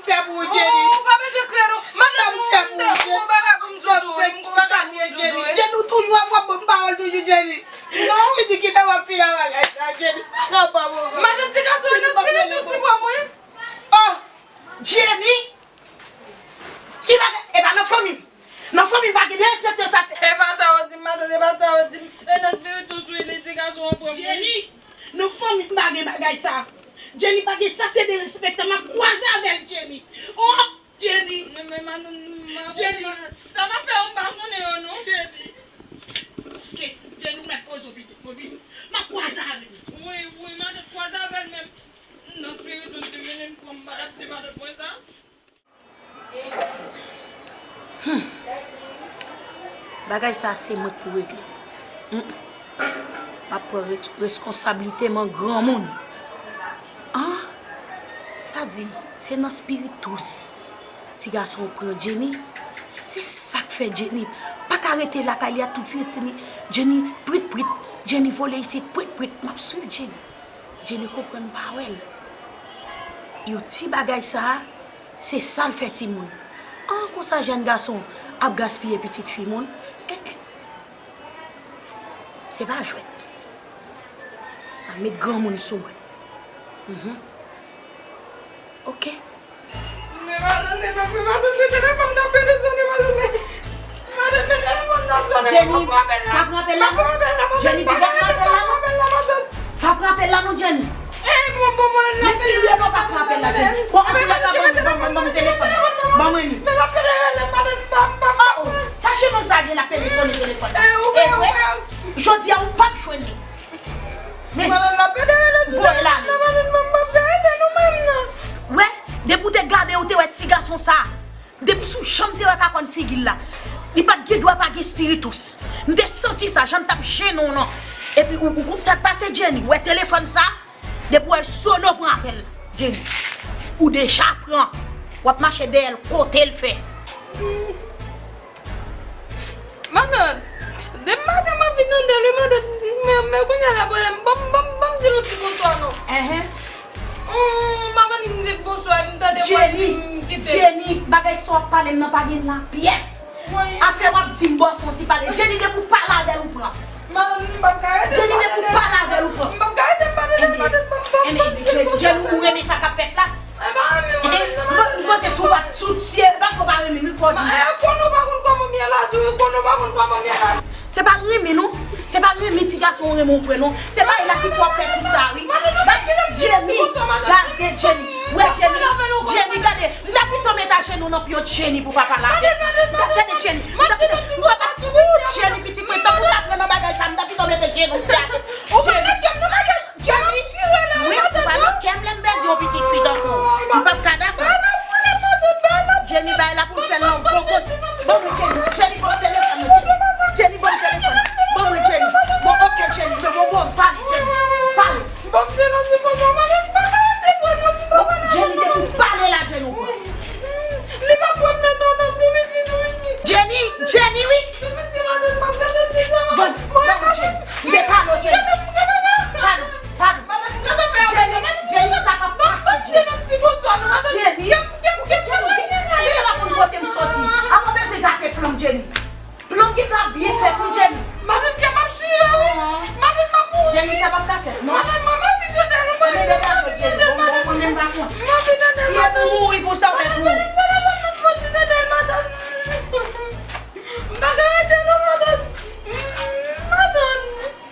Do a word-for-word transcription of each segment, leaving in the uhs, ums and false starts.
Fè pou ou, Jenny? Ou pa bezwen kriye non. Sa m fè pou ou, Jenny? Sa m fè pou ou, Jenny? Jenny, ou toujou ap ban m pawòl toujou, Jenny. Non. Li di kite w ap fini ak bagay sa, Jenny. Pa kapab ankò. Madan, ti gason an nan espiritus li pran mwen. Oh, Jenny. Ki bagay? E pa nan fanmi m. Nan fanmi m pa gen derespekte sa. E pa sa w di m, madan, e pa sa w di m. E nan espiritus wi, li ti gason an pran mwen. Jenny, nan fanmi m pa gen bagay sa. Jenny pa gen sa, se derespektan. M ap kwaze avè l, Jenny. Oh, Jenny. Men, men, madan, madan, Jenny. Sa m ap fè yo, m pa konnen yo non, Jenny. Jenny, ou mèt poze w pitit mwen, vini. M ap kwaze avè l. Wi, wi, madan, kwaze avè l menm. Nan espiritus li vini, m pran m pa t ap di madan mwen sa. Hmm. Bagay sa a se mwen k pou regle. Hmm. M ap pran re- reskonsablite m an granmoun. Ah, sa di, se nan espiritus ti gason an pran Jenny. Se sa k fè Jenny pa ka rete lakay li a tout vit. Jenny, Jenny prit prit. Jenny vole isit, prit prit. M ap swiv Jenny. Jenny konprann m pa wè l. Yon ti bagay sa a, se sa l fè timoun. An, konsa jèn gason ap gaspiye pitit fi moun. Ek, se pa jwèt. Pa met granmoun sou mwen. Mhm. Oke. Men madan, men madan, men telefòn nan ap sone, madan, men. Madan, men telefòn nan ap sone. Jenny, pa pran apèl la non. Jenny, piga pran apèl la non. Pa pran apèl la non, Jenny. Ey, bon, bon, bon, menm si li rele w, pa pran apèl la, Jenny. Bon, antoulèka, ban mwen, ban mwen, ban mwen telefòn nan. Ban mwen li. Oh, oh. Sa jennonm sa gen l ap pede sone telefòn nan? E vre? Jodi a, ou p ap jwenn li. Men, voye l ale. Wè, depi w te gade, ou te wè ti gason sa. Depi sou jan m te wè kakòn figi l la, li pa t gen dwa pa gen espiritus. M te santi sa, jan l t ap jennen w nan. Epi ou, ou konn sa k pase, Jenny? Ou wè telefòn sa? Depi w wè l sone, w pran apèl la, Jenny. Ou deja pran. W ap mache dèyè l kote l fè. Matant, depi maten m ap vin tande l wi, matant, men, men kounye a l ap rele m, ban m, ban m, ban m di l yon ti bonswa non. Enhen. Hum, m ap annik di l bonswa, epi m tande vwa l, Jenny, m kite l. Jenny, bagay sa w ap pale m nan pa gen lapyès. Wi. Afè w ap di m bò fè yon ti pale. Jenny, depi w pale avè l, ou pran. Matant, m p ap ka rete. Jenny, depi w pale avè l, ou pran. M p ap ka rete, m pa tande, matant, ban m, ban m, ban m di l bonswa. Jenny, ou renmen sa k ap fèt la? Mwen, mwen panse si w pa, si w, si e paske w pa renmen m, wi, fò w di m sa. Konnen w pa konn kòman m ye la tou, konnen w pa konn kòman m ye la. Se pa renmen non. Se pa renmen ti gason w renmen w vre non. Se pa la ki fè w ap fè tout sa, wi. Jenny, gade Jenny. Wè Jenny. Jenny, gade. M ta pito met ajenou nan pye w Jenny pou papa lave. Gade Jenny. M ta pito, Jenny, pitit mwen, tankou w ta pran nan bagay sa, m ta pito mete jenou m gade. Jenny. Jenny, wi, ou pa nan kè m lè m pèdi yon pitit fi tankou w. M p ap ka dakò. Jenny, bay la pou m fè l nan bon kote. Ban mwen Jenny, Jenny, ban m telefòn nan, Jenny. Jenny, ban m telefòn. Ban mwen Jenny. Bon, oke, Jenny. Bon, bon, bon, pale, Jenny. Pale. Bon, Jenny, depi w pale la, Jenny, ou pran. Li pa pran nan non, non, tou piti, tou piti. Jenny, Jenny, wi. Tou piti, matant, m ap gade ti sa, matant. Bon, ban mwen Jenny. M te pale w, Jenny. Pale, pale. Jenny, Jenny, sa k ap pase, Jenny? Jenny, Jenny, Jenny, ou pa konn kote m soti. Apa w bezwen gate plan m, Jenny? Plan ki ka byen fèt wi, Jenny. Matant, kè m ap chire wi. Matant, m ap mouri. Jenny, sa p ap ka fèt non. Matant, mwen, m anvi tande nou, mwen. Men degaje w, Jenny. Bon, bon, mwen menm pa kont. M anvi tande, matant. Si e pou mouri pou sa, w mèt mouri. Matant, matant, matant, m anvi tande l, matant. M pa ka rete non, matant. Matant,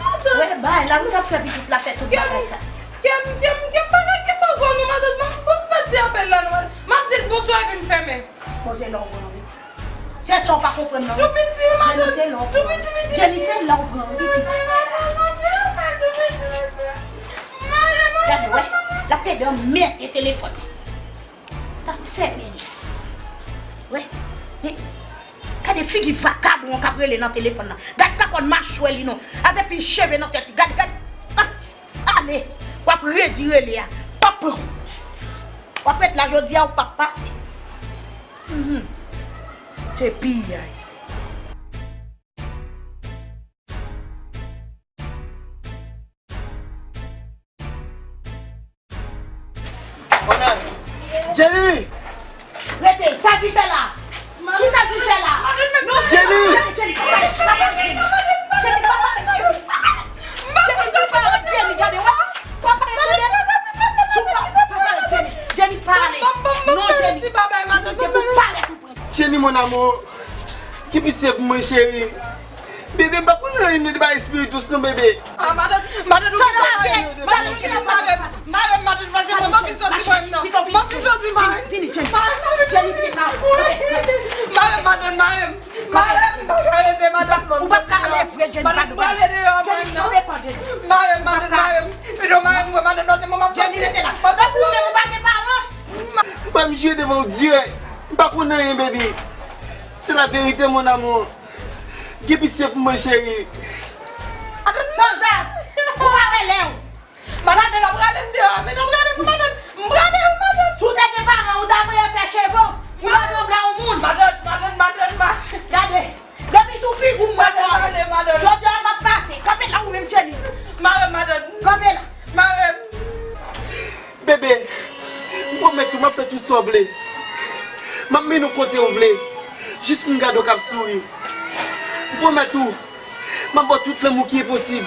matant. Wè, bay la, wi, k ap fè pitit la fè tout bagay sa. Kè m, kè m, kè m pa ka kenbe ankò non, matant. Ban m, ban m fè ti apèl la non, matant. M ap di l bonswa epi m fèmen. Bon, se la w pran wi. Se sa w pa konprann nan. Tou piti wi, matant. Jenny, se la w pran. Tou piti, piti. Jenny, se la w pran wi, piti. Gade, wè. L ap pede anmède telefòn. T ap fèmen li. Wè. Men, gade figi vakabon an k ap rele nan telefòn nan. Gad kakòn machwè li non. Avèk pil cheve nan tèt li. Gade, gade. Ah, ale. W ap redi rele a. P ap pran w. W ap ret la jodi a, ou p ap pase. Mhm. Se piyay. Jenny! Rete, sa l vin fè la? Ki sa l vin fè la? Non, Jenny! Jenny, Jenny, pa pale, Jenny, pa pale, Jenny, pa pale. Jenny, si w pa rete, Jenny, gade, wè. Pa pale, tande. Si w pa, pa pale, Jenny. Jenny, pale. Non, Jenny. Jenny, depi w pale, tou pran. Jenny, mon amour. Gen pitye pou mwen, cheri. Bebe, m pa konn anyen de bay espiritus non, bebe. Ah, madanm, madanm, ou gen sa mare m, mare m, mare m, madanm, pase mwen, mwen vin soti mwen menm nan. Mwen vin soti mare m. Vini, Jenny. Mare m, mare m, Jenny, vini, mare m. Mare m, madanm, mare m. Mare m, m pa ka rete, madanm. Ou pa ka ale vre, Jenny, pa dwe. Jenny, kanpe kò, Jenny. Mare m, madanm, mare m. Pito mare m vre, madanm, pase mwen, mwen vin soti mwen menm. Madanm, ou menm ou pa gen paran? M pa m jire devan w, Dye. M pa konn anyen, baby. Se la verite, mon amour. Gen pitye pou mwen, cheri. Sanzak, ou pa wè lè w. Madanm, men l ap rale m deyò, men l ap rale m, madanm. M rale w, madanm. Si w te gen paran, ou ta voye fè cheve w pou w sanble a yon moun. Madanm, madanm, madanm, madanm. Gade, depi sou figi w m wè fò. Madanm, madanm. Jodi a m ap pase. Kanpe la ou menm, Jenny. Mare m, madanm. Kanpe la. Mare m. Bebe, m pwomèt ou m ap fè tout sa w vle. M ap mennen w kote w vle, jis pou m gade w k ap souri. M pwomèt ou, m ap ba w tout lanmou ki enposib.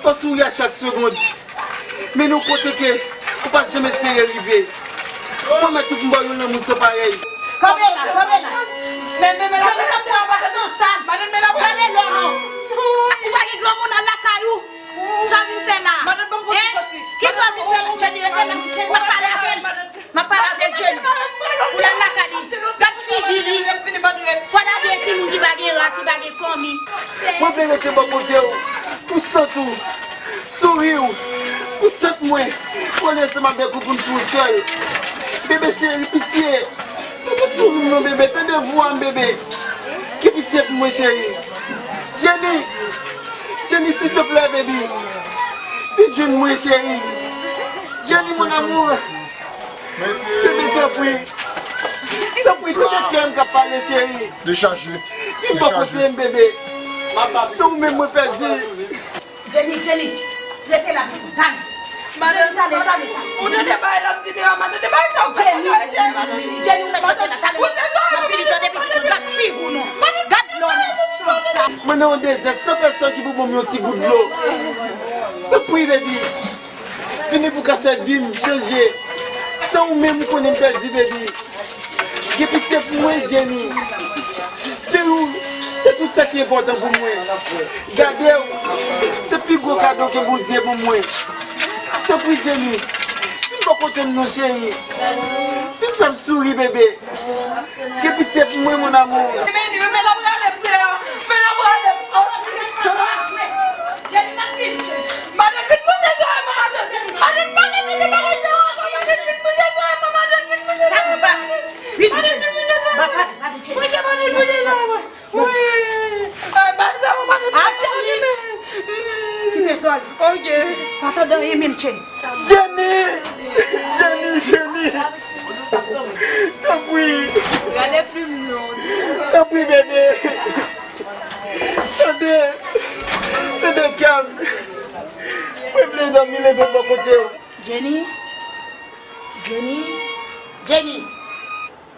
Fè w souri a chak segonn. Mennen w kote ke ou pa t janm espere rive. M pwomèt ou pou m ba w yon lanmou san parèy. Kanpe la, kanpe la. Men, men, men, Jenny, m ap fè w pasyans sa. Gade lò non. Ou pa gen granmoun nan lakay ou? Sa w vin fè la? Madanm, ban m fouti soti. Kisa w vin fè la? Jenny, rete la. Jenny, m ap pale avè l. M ap pale avè l, Jenny. Ou la lakay li. Gad figi li. Fò n ap de timoun ki pa gen ras, ki pa gen fanmi. Mwen vle rete bò kote w, pou sant ou, souri w, pou sant mwen, kole ansanm avèk ou pou n fè yon sèl. Bebe cheri, pitye, tande souri m non, bebe, tande vwa m, bebe. Gen pitye pou mwen, cheri. Jenny, Jenny, silteplè, baby. Vin jwenn mwen, cheri. Jenny, mon amour. Bebe, tanpri. Tanpri, tande kè m k ap pale, cheri. Dechaje. Vin bò kote m, bebe. Se ou menm mwen pèdi. Jenny, Jenny, rete la, tande. Madanm, Jenny, tande, tande, tande. Ou tande bagay l ap di deyò, madanm, tande bagay sa ou fè, Jenny, madanm, Jenny, ou mèt rete la, tande. M ap fini tande pitit ou, gad figi w non. Gad lò non, sanzak. Mwen nan yon dezè, san pèsòn ki pou ban m yon ti gout dlo. Tanpri, baby. Vini pou ka fè vi m chanje. San ou menm, ou konnen m pèdi, baby. Gen pitye pou mwen, Jenny. Se ou, se tout sa ki enpòtan pou mwen. Gade w, se pi gwo kado ke Bondye ban mwen. Tanpri, Jenny, vin bò kote m non, cheri. Vin fè m souri, bebe. Gen pitye pou mwen, mon amour. Men li, men l ap rale m deyò. Men l ap rale m. Madanm, vin bouche zòrèy mwen, madanm. Madanm, pa gen tande bagay sa yo ankò, madanm, vin bouche zòrèy mwen, madanm, vin bouche zòrèy mwen. Madanm, vin bouche zòrèy mwen. Bouche, madanm, bouche zòrèy mwen. Wi. Ay, bagay sa yo, madanm, vin bouche zòrèy mwen. Kite zòrèy. Ok. Pa tande anyen menm, Jenny. Jenny! Jenny, Jenny! Tanpri! Rale plim non. Tanpri, bebe! Tande! Tande kè m! Mwen vle dòmi, leve bò kote w. Jenny? Jenny? Jenny!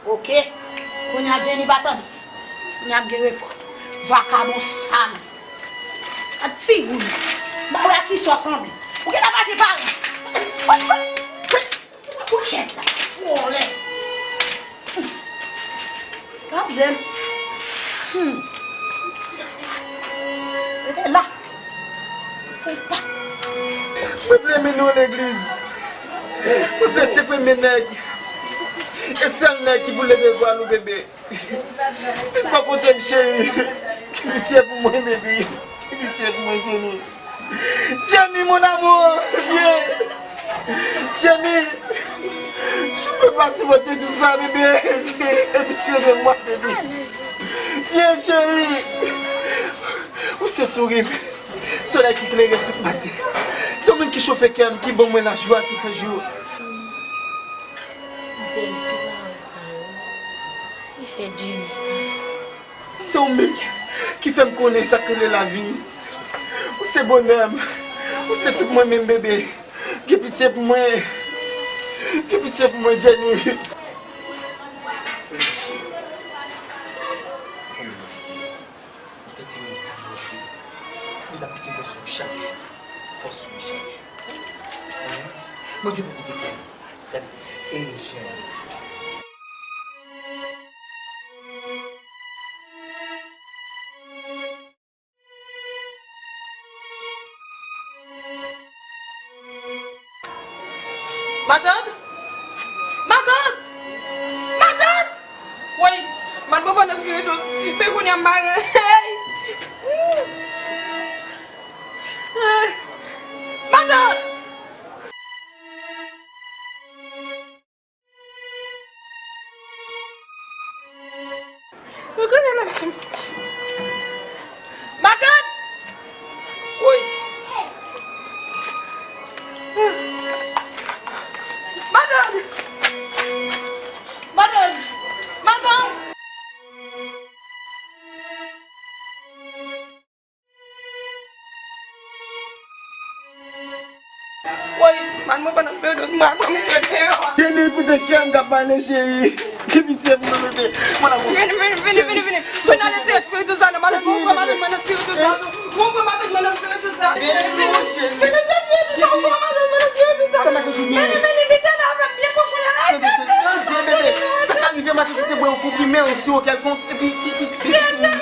Ok. Kounye a Jenny pa tande. Kounye a ap gen repo. Vakabon sal. Gad figi w. M pa wè a kisa w sanble. Ou genlè pa gen paran. Ou pa pou chèf la. Vòlè. Gad jèn. Hmm. Rete la. Fon pa. Mwen vle mennen w legliz. Mwen vle se premye nèg e sèl nèg ki pou leve vwal ou, bebe. Vin bò kote m, cheri. Gen pitye pou mwen, bebe. Gen pitye pou mwen, Jenny. Jenny, mon amour, viens. Jenny, je peux pas supporter tout ça, bébé. Viens, aie pitié de moi, bébé. Viens, chérie. Ou se souri m. Solèy ki klere m tout maten. Se ou menm ki chofe kè m, ki ban mwen lajwa toulejou. Bèl ti pawòl sa yo. Ki fè Jenny sa? Se ou menm ki fè m konnen sa k rele lavi. Ou se bonè m. Ou se tout mwen menm, bebe. Gen pitye pou mwen. Gen pitye pou mwen, Jenny. Santi m ta manje. Si m t ap kenbe sou chak jou, fòs sou chak jou. Hein? Mwen gen pou koute kè m. Gade, Angel. Matant! Matant! Matant! Woy, m al pran pann espiritus. Men kounye a m mare. Hey! Hey! Matant! Mwen konnen menm si m... Matant! Woy! Matant! Matant! Matant! Woy, man, mwen pandan m pèdi, mwen pran mwen pèdi deyò. Tande koute kè m k ap pale, cheri. Gen pitye pou mwen, bebe. Mon amour. Vini, vini, vini, vini, vini. Vini ale ti espiritu sa, non, matant mwen, pran matant mwen nan espiritu sa. Mwen pran matant mwen nan espiritu sa. Vini, mon cheri. Vini, ti espiritu sa, pran matant mwen nan espiritu sa. Sa matant ou gen? Vini, vini, vini la avè m byen pwofon la. Tande, cheri, tande, bebe. Sa ka rive matant ou te bwè yon konprime, yon siwo kèlkonk, epi ki, ki, ki,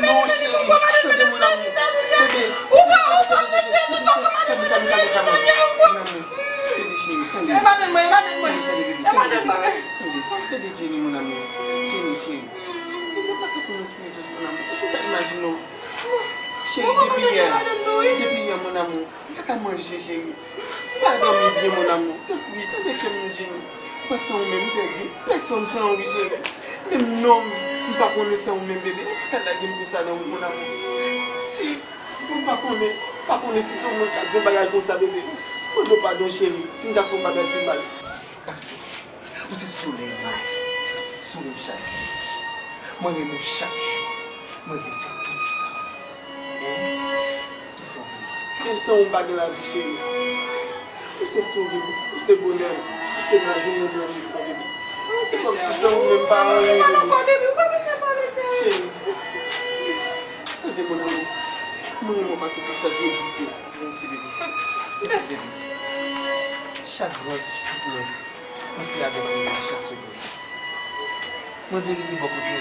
non, cheri. Tande, mon amour. Bebe. Ou ka, ou ka, espiritu sa, pran matant mwen nan espiritu sa. Mon amour. Tande, cheri, tande. E matant mwen, e matant mwen. Tande, bebe, tande, bebe. Tande, tande, Jenny, mon amour. Jenny, cheri. Bebe, pa ka pran espiritu sa, mon amour. Èske w ka imajine w? Cheri, depi yè, depi yè, mon amour, m pa ka manje, cheri. M pa dòmi byen, mon amour. Tanpri, tande kè m, Jenny. Mwen san ou menm, m pèdi pèsòn san ou, wi, cheri. Menm non m, m pa konnen san ou menm, bebe. Ou pa ka lage m konsa nan wout, mon amour. Si, pou m pa konnen, pa konnen si se ou menm k ap di yon bagay konsa, bebe. Mande w padon, cheri, si m ta fè yon bagay ki mal. Paske ou se solèy mwen, souri m chak jou. Mwen renmen w chak jou. Mwen vle fè tout sa. Hein? Ki sa w vle? Menm san ou m pa gen lavi, cheri. Ou se souri m, ou se bonè m, ou se lajounen mwen, bebe. Se kòmsi san ou menm pa anyen, bebe. Cheri. Tande, mon amour. Mwen renmen w pase tout sa ki egziste. Mèsi, bebe. Bebe. Chak gran kik mwen. Panse avèk ou chak segonn. Mwen vle rete bò kote ou.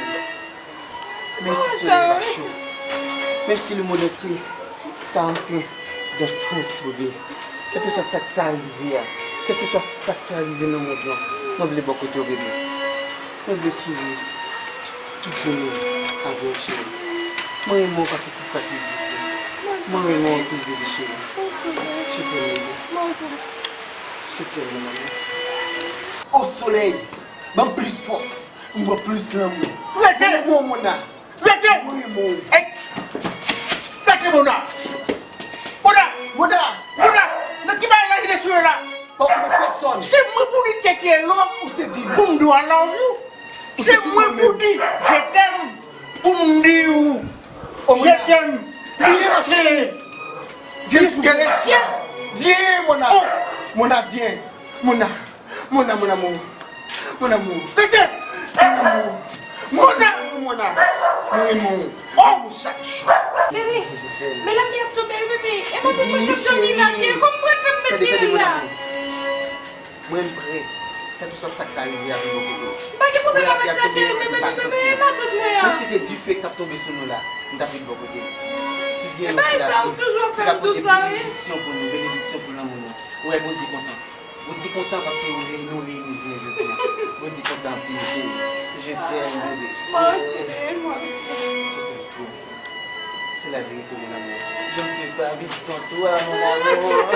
Menm si solèy la cho, menm si le monde entier ta en train de fondre, bebe. Kèlkeswa sa k ta rive a, kèlkeswa sa k ta rive nan mond lan, mwen vle bò kote ou, bebe. Mwen vle souri tout jounen avè w, cheri. Mwen renmen w pase tout sa ki egziste. Mwen renmen w anpil, bebe cheri. Je t'aime, bebe. Je t'aime, mon amour. O solèy, ban m plis fòs, m ban plis lanmou. Rete! Mwen renmen w, Mona. Rete! Mwen renmen w. Ey! Rete, Mona! Mona! Mona! Mona! Nan ki bagay la ki dechire la? Pa konnen pèsòn. Se mwen pou di tete yo. Ou se vilèn. Pou m di w I love you. Se mwen pou di je t'aime, pou m di w je t'aime plus que, plus que le ciel. Vyen, Mona. Oh. Mona, vyen. Mona, Mona, mon amour. Mon amour. Rete. Mon amour. Mona. Mona. Mwen renmen w. Oh. Chak jou. Cheri, men lè m ap tonbe, wi, bebe. E mwen te konn ap dòmi la, cheri. Kòman w pral fè m pèdi rèl la? Mwen, m prè. Kèlkeswa sa k ta rive, ap vin bò kote w. M pa gen pwoblèm avèk sa, cheri, men, men, men, men, men, matant mwen an. Menm si te dife k t ap tonbe sou nou la, m t ap vin bò kote w. Ki di yon ti lapli, ki ka pote benediksyon pou nou, benediksyon pou lanmou nou. Ou wè, Bondye kontan. Bondye kontan paske nou reyini, nou reyini jounen jodi a. Bondye kontan anpil, cheri. Je t'aime, bébé. Mwen osi, mwen osi. Je t'aime trop. C'est la vérité, mon amour. Je ne peux pas vivre sans toi, mon amour.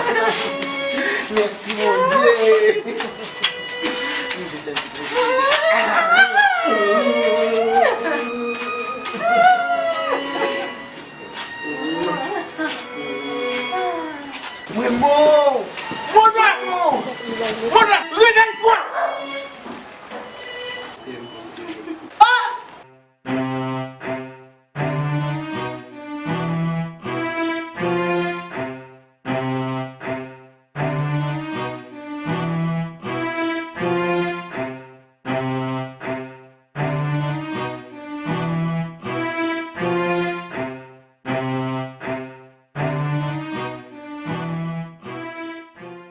Merci, mon Dieu. Je t'aime trop. Mwen mò. Mon amour. Mon amour.